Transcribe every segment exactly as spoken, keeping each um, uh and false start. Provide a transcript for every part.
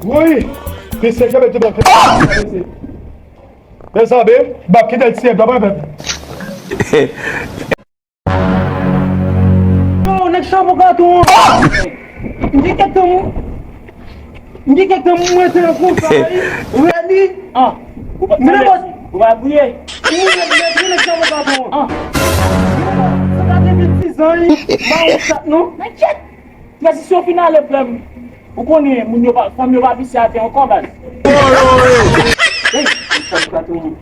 Wi, mesye, kenbe tou bò, kenbe tou bò, mesye. Mezanmi, m ap kite l tiye dlo mwen menm. Yo, nèg chapo gato an. M gen kèk tan m, m gen kèk tan m mwen te nan konsa, wi. Redi. Ah. Men nan bòs. Ou va gouye. Wi, nèg, nèg, nèg chapo gato an. Ah. Men nan bòs, sa ka gen vennsis zan, wi. Ba ou chat, non. Nan chat. Tranzisyon fin ale frè m. Ou konnen moun yo pa, fanm yo pa pise atè ankò baz. Hey, sa m ka tou.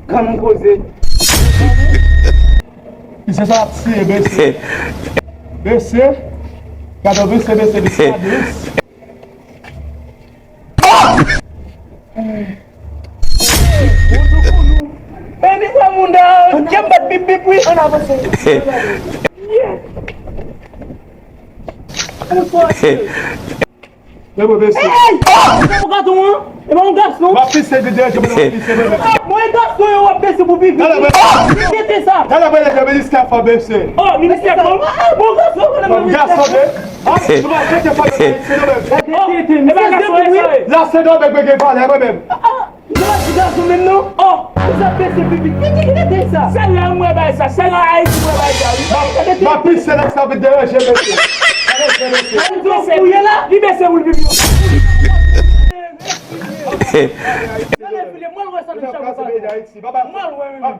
Granmoun koze. Misye sa ap tiye mesye. Mesye. Gade mesye, mesye, mesye, mesye. Baby, wè moun nan, jan m bat bip bip wi. Ann avanse. Yeah. Ann fò. Men mwen mesye. Hey! Sa pou gason an? E pa yon gason. W ap pise de deranje mwen, w ap pise mwen menm. Ah, mwen gason yo w ap pese pou pipi. Gade mwen. Gete sa. Gade mwen lè ministè fò mesye. Oh, ministè fò. Ah, bon gason, mwen gason de. Ah, nou va gete fò mesye nou menm. Gade tete, misye de pou wi. La se nan bèk mwen gen valè mwen menm. Ah, ah. Ou pa ti gason menm non? Oh! Ou sa pese pipi. Ki, ki, ki te sa? Sèl la m wè bagay sa, sèl an Ayiti m wè bagay sa wi. M ap pise lè sa vin deranje mesye. Deranje mesye. Li bese pou l pipi. Mwen wè sa nan chapo sa. Mwen wè menm.